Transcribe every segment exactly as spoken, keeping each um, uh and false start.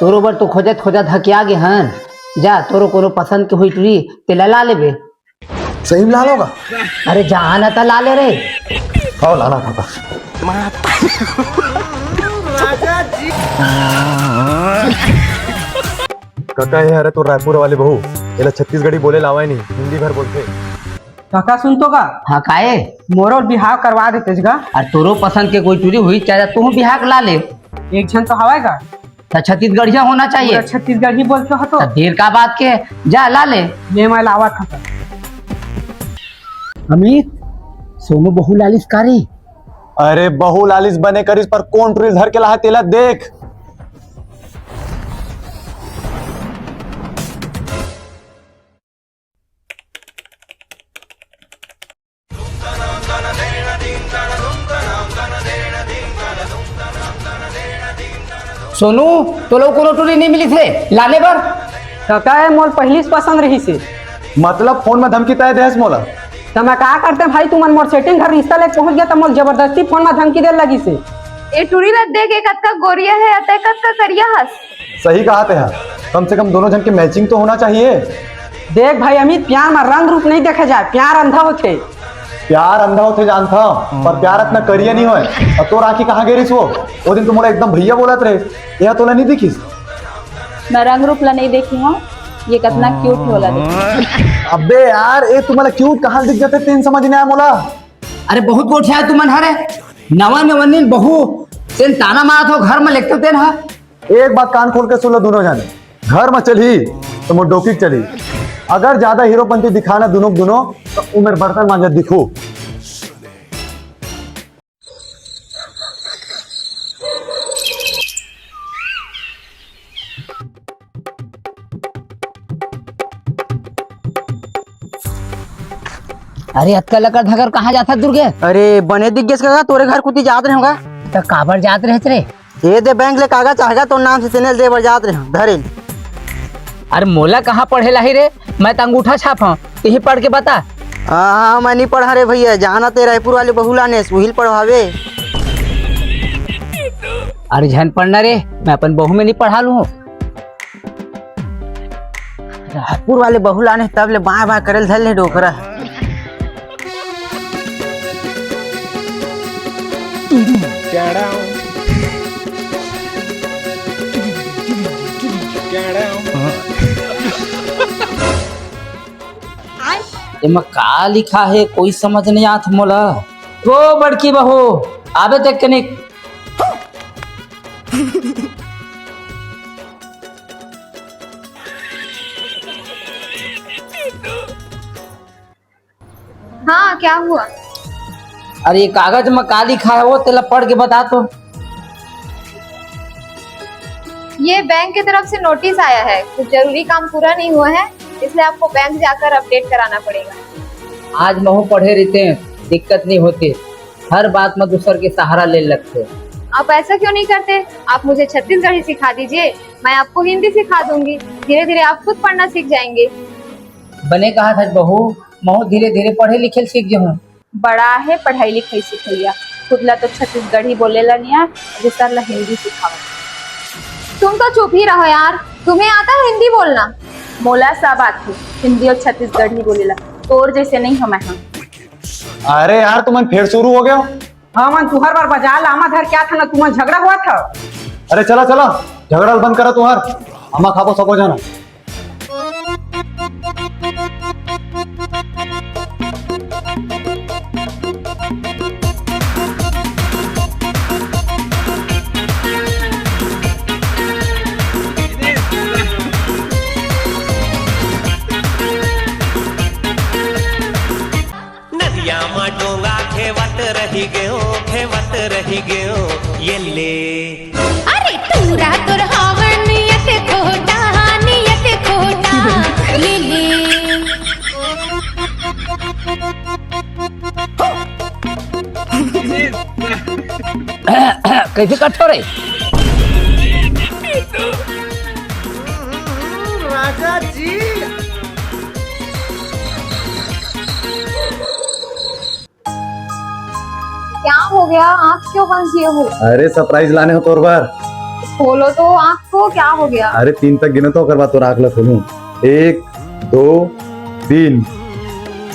तोरो बर तो खोजत खोजत हकिया गे हन। जा, तोरो कोनो पसंद के होई टुरी, तेला ला लेबे। सही में ला लोगा? अरे जा ना, त ला ले रे। आओ, लाना काका। कका, ये हरे तो रायपुर वाली बहू। एला छत्तीसगढ़ी बोले लावे नहीं, हिंदी भर बोलथे। काका सुन तो का? हाँ, काए? मोरो बिहाव करवा देतेस गा। अरे तोरो पसंद के कोई टुरी होही, चाहे तू बिहाव ला ले। एक झन तो हवय गा। त छत्तीसगढ़िया होना चाहिए। पूरा छत्तीसगढ़ी बोलते हो तो। त देर का बात के, जा ला ले। ले मैं लावत हँव। अमित, सोनू बहू ला लिस का रे? अरे बहू ला लिस बने करिस, पर कोन टुरी ल धर के लाहे तेला देख। सोनू, तोला कोनो टुरी नहीं मिलिस हे लाने बर? काका, ए मोर पहिली से पसंद रहिस हे। मतलब फोन में धमकी तय देहस मोला? त मैं का करते भाई, तुमन मोर सेटिंग घर रिश्ता लेके पहुंच गया त मोर जबरदस्ती फोन में धमकी दे लगिस हे। ए टुरी ला देख, ए कतका गोरिया हे, अतय कतका करिया हस। सही कहा तेहा, कम से कम दोनों झन के मैचिंग तो होना चाहिए। देख भाई अमित, प्यार में रंग रूप नहीं देखे जाए, प्यार अंधा होथे। प्यार अंधा होथे जानथव, पर प्यार अतना करिया नहीं होय। अउ तोर आँखी कहाँ गे रिस वो? वो दिन तो मोला एकदम भैया बोलत रहे, यह तोला नहीं दिखिस? मैं रंग रूप ला नहीं देखी हूँ, ये कितना क्यूट हे ओला देख। अबे यार, ए तुम्हारा क्यूट कहाँ दिख जाते, तेन समझ नहीं आया मोला। अरे बहुत गोठिया हे तुमन हरे, नवा नवा नीन बहू तेन ताना मारत हो घर में लेगते तेन हा। एक बात कान खोल के सुन लो दोनों जन, घर में चलही तो मोर डोकी के चलही। अगर ज्यादा हीरोपंती दिखाना दोनों दोनों तो उम्र बर्तन मांजत दिखो। अरे अतका लकर धकर कहाँ जाथा दुर्गे? अरे बने दिख गेस का, तोरे घर कुती जात रहे होगा। त काबर जात रहे रे? ये दे बैंक ले कागज चाहेगा तोर नाम से, तेने दे बर जात रहे हों, धरे। अरे मोला कहाँ पढ़े लाही रे, मैं त अंगूठा छाप हूँ, तेही पढ़ के बता। हाँ, हाँ, मैं नहीं पढ़ा रे भैया, जाना ते रायपुर वाले बहू लाने, उही ल पढ़वावे। अरे झन पढ़ना रे, मैं अपन बहू में नहीं पढ़ा लूँ। रायपुर वाले बहू लाने तब ले बाय बाय करे ल धर ले डोकरा। एमा का लिखा हे, कोई समझ नहीं आत मोला। ओ बड़की बहू, आबे ते कनिक। हाँ, क्या हुआ? अरे, ये कागज में का लिखा है वो, तेला पढ़ के बता तो। ये बैंक की तरफ से नोटिस आया है, कुछ जरूरी काम पूरा नहीं हुआ है, इसलिए आपको बैंक जाकर अपडेट कराना पड़ेगा। आज महू पढ़े रहितेंव, दिक्कत नहीं होती, हर बात में दूसर के सहारा ले लगथे। आप ऐसा क्यों नहीं करते? आप मुझे छत्तीसगढ़ी सिखा दीजिए, मैं आपको हिंदी सिखा दूंगी। धीरे-धीरे आप खुद पढ़ना सीख जाएंगे। बने कहा था बहू, महू धीरे-धीरे पढ़े लिखे सीख जाऊँ। बड़ा है पढ़ाई लिखाई सिखैया, खुद ला तो छत्तीसगढ़ी बोले ला नहीं आए, दूसर ला हिंदी सिखावत। तुम तो चुप ही रहो यार, तुम्हें आता है हिंदी बोलना? मोला सब आथे, हिंदी और छत्तीसगढ़ी बोले ला, तोर जैसे नहीं हूँ मैं। हाँ। अरे यार, तुमन फिर शुरू हो गए हो। हमन तुहर बर बाजार लामा धर के आथन, तुमन झगड़ा होवत हव। अरे चला चला, झगड़ा ल बंद करा तुहर, आमा खाबो सबो झन। नदिया म डोंगा खेवत रहि गेंव, खेवत रहि गेंव, ये ले। अरे टूरा तोर हवय नियत खोटा, नियत खोटा, ले ले। कैसे कट हो रे? राजा जी। क्या हो गया? आँख क्यों बंद किए हो? अरे, सरप्राइज लाने हंव तोर बर। खोलो तो आँख को, क्या हो गया? अरे, तीन तक गिनो तो ओकर बाद तोर आँख ला खोलूं। एक, दो, तीन।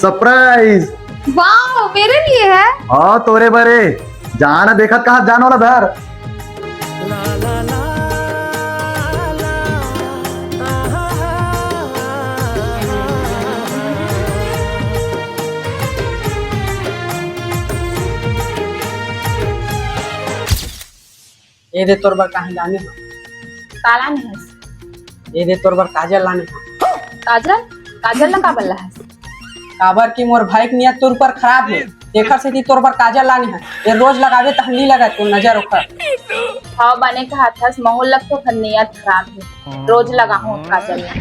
सरप्राइज। वाओ, मेरे लिए है? हाँ, तोरे बरे। जाना देखत कहाँ जान वाला धर। ए दे तोर बर काहे लाने हंव। का लाने हस? ए दे तोर बर काजल लाने हंव। काजल? काजल ला काबर लाहस? काबर कि मोर भाई के नियत तोर ऊपर खराब हे, तेखर सेती तोर बर काजल लाने हंव। ए रोज लगाबे तहन नी लगय तोर नजर ओखर। हव बने कहत हस, महूं ल तो ओखर नियत खराब हे, रोज लगाहूं काजल ला।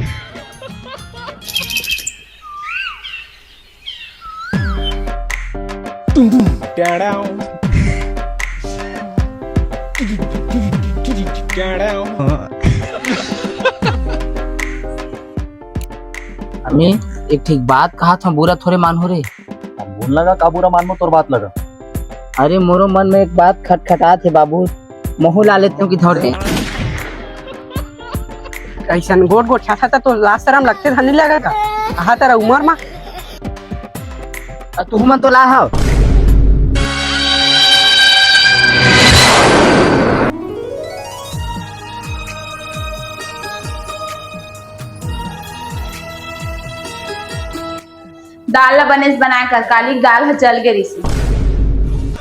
अमी, एक ठीक बात कहत हंव, बुरा थोरे मानहू रे। अब बोल लगा, का बुरा मानमो तोर बात लगा। अरे, मोरो मन में एक बात खटखटात हे बाबू, महूं ला लेतेंव कि धर दे। अइसन गोठ गोठ छाछा त तो लाज शरम लगथे, धनी लगा का? आहा, तेरा उमर मा। अ, तुहू मन तो ला हव। दाल ला बनेच बनाए कर, काली दाल ह जल गे रिहिस।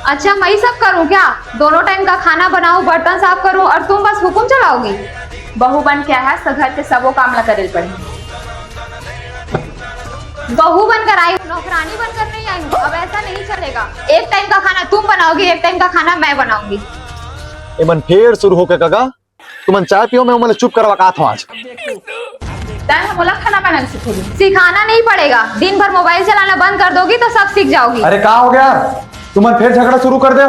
अच्छा, मैं ही सब करूं क्या? दोनों टाइम का खाना बनाऊं, बर्तन साफ करूं और तुम बस हुकुम चलाओगी? बहू बन के आए हस त घर के सबो काम ला करे ल पड़ही। बहू बनकर आई हूँ, नौकरानी बनकर नहीं आई हूँ। अब ऐसा नहीं चलेगा। एक टाइम का खाना तुम बनाओगी, एक टाइम का खाना मैं बनाऊंगी। एमन फेर शुरू होके कगा, तुमन चाय पियो, मैं ओमन ला चुप करवा के आत हंव आज। तैं ह मोला खाना बनाना सिखोगी? सिखाना नहीं पड़ेगा, दिन भर मोबाइल चलाना बंद कर दोगी तो सब सीख जाओगी। अरे का हो गया? तुमन फेर झगड़ा शुरू कर दे।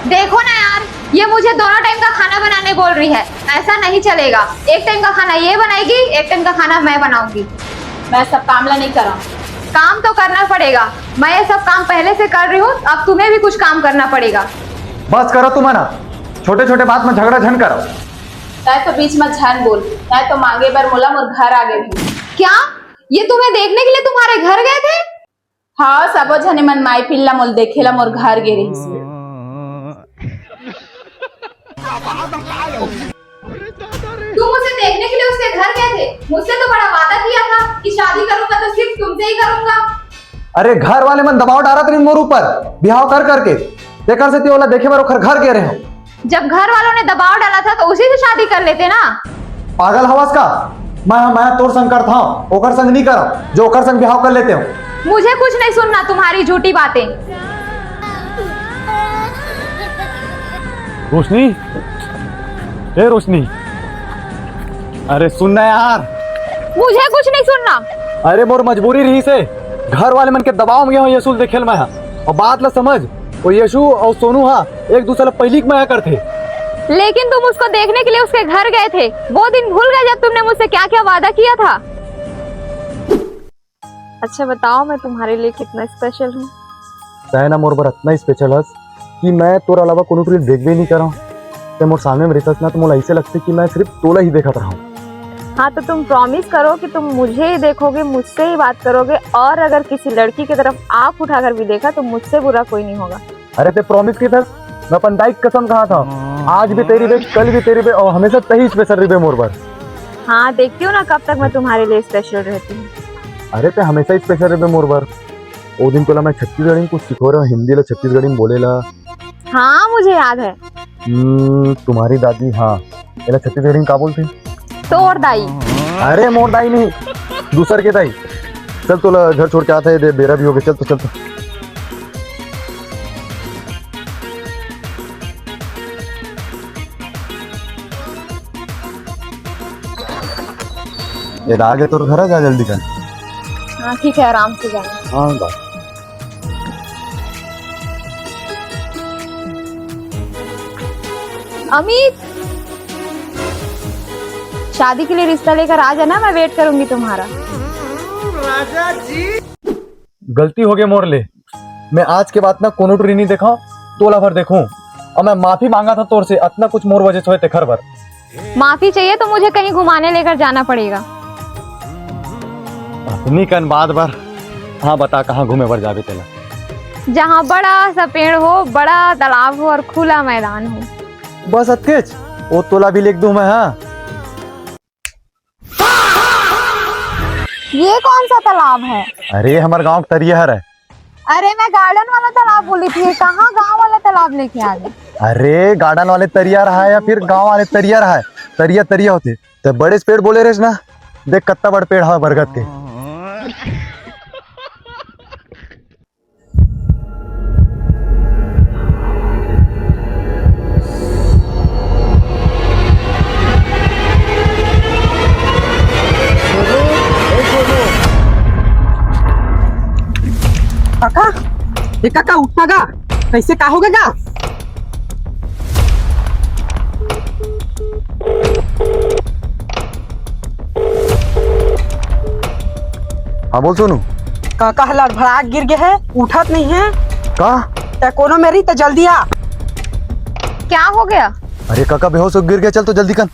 देखो ना यार, ये मुझे दोनों टाइम का खाना बनाने बोल रही है, ऐसा नहीं चलेगा। एक टाइम का खाना ये बनाएगी, एक टाइम का खाना मैं बनाऊंगी। मैं सब काम ला नहीं करा। काम तो करना पड़ेगा, मैं ये सब काम पहले से कर रही हूँ, अब तुम्हें भी कुछ काम करना पड़ेगा। बस करो तुमन, छोटे छोटे बात में झगड़ा झन करो। तैं तो बीच में झन बोल, तैं तो मांगे बर मोला मोर घर आ गई। क्या? ये तुम्हें देखने के लिए तुम्हारे घर गए थे? हाँ, सबो झने मन माई पिल्ला मोल देखे ला मोर घर गे रहिस। तुम उसे देखने के लिए उसके घर गए थे? मुझसे तो बड़ा वादा किया था कि शादी करूंगा तो सिर्फ तुमसे ही करूंगा। अरे, घर वाले मन दबाव डारत रहिन मोर ऊपर, बिहाव कर करके, तेकर सेती ओला देखे बर ओखर घर गे रहेंव। जब घर वालों ने दबाव डाला था तो उसी से शादी कर लेते ना। पागल हवस का? मैं, मैं तोर संग करत हंव, ओकर संग नहीं करंव, जो ओकर संग बिहाव कर लेते हो। मुझे कुछ नहीं सुनना तुम्हारी झूठी बातें। रोशनी, ए रोशनी, अरे सुन ना यार। मुझे कुछ नहीं सुनना। अरे मोर मजबूरी रहिसे, घर वाले मन के दबाव में गे हंव यशु ल देखे ल मैं हा। अउ बात ला समझ, वो यशु अउ सोनू हा एक दूसर ला पहिली के मया करथे। लेकिन तुम उसको देखने के लिए उसके घर गए थे, वो दिन भूल गए जब तुमने मुझसे क्या क्या वादा किया था। अच्छा बताओ, मैं तुम्हारे लिए कितना स्पेशल हूँ? तैं ना मोर बर अतना स्पेशल हस कि मैं तोर अलावा कोनो टुरी ल देखबे नहीं करंव। तैं मोर सामने में रहिथस ना, तो मोला ऐसे लगथे कि मैं सिर्फ तोला ही देखत रहंव। हाँ, तो तुम प्रॉमिस करो कि तुम मुझे ही देखोगे, मुझसे ही बात करोगे, और अगर किसी लड़की की तरफ आंख उठाकर भी देखा तो मुझसे बुरा कोई नहीं होगा। अरे, तैं प्रॉमिस किथस, मैं अपन दाई के कसम खाथंव, आज भी तेरी बे, कल भी तेरी बे, और हमेशा तही स्पेशल रहिबे मोर बर। हाँ, देखती हूँ ना कब तक मैं तुम्हारे लिए स्पेशल रहती हूँ। अरे, तैं हमेशा स्पेशल रहिबे मोर बर। ओ दिन तोला मैं छत्तीसगढ़ी में कुछ सिखोय रहेंव, हिंदी ला छत्तीसगढ़ी में बोले ला। हाँ, मुझे याद है। हम्म, तुम्हारी दादी, हाँ। एला छत्तीसगढ़ी में का बोलथे? तोर दाई। अरे, मोर दाई नहीं, दूसर के दाई। चल, तोला घर छोड़ के आत हंव, दे, बेरा भी हो गे, चल तो, चल तो। ये आ गे तोर घर, जा जल्दी कर। हाँ, ठीक है, आराम से जाना। हाँ, बस। अमित, शादी के लिए रिश्ता लेकर आ जाना, मैं वेट करूंगी तुम्हारा। गलती हो गे मोर ले, मैं आज के बाद ना कोनो टुरी नहीं देखंव, तोला भर देखहूं। अउ मैं माफी मांगत हंव तोर से, अतना कुछ मोर वजह से होय तेखर बर। माफी चाहिए तो मुझे कहीं घुमाने लेकर जाना पड़ेगा। अतनी कन बात बर, हाँ बता, कहाँ घूमे बर जाबे तेला? जहाँ बड़ा सा पेड़ हो, बड़ा तालाब हो और खुला मैदान हो। बस अतकेच? ओ तोला भी लेग दूं मैं, हाँ। ये कौन सा तालाब है? अरे, हमर गांव के तरिया हरे। अरे, मैं garden वाला तालाब बोली थी, कहाँ गांव वाला तालाब लेके आ गए? अरे, garden वाले तरिया रहा है या फिर गांव वाले तरिया रहा है? तरिया, तरिया होथे। ते बड़े से पेड़ बोले रहेस ना, देख कत्ता बड़ पेड़ हवे बरगद के। काका, ए काका, उठना गा। कैसे, का हो गे गा? हाँ, बोल सोनू। काका ह लड़भड़ा के गिर गे हे, उठत नहीं हे। का? ते कोनो मेरी, ते जल्दी आ। क्या हो गया? अरे काका बेहोश हो गिर गे, चल तो जल्दी कर।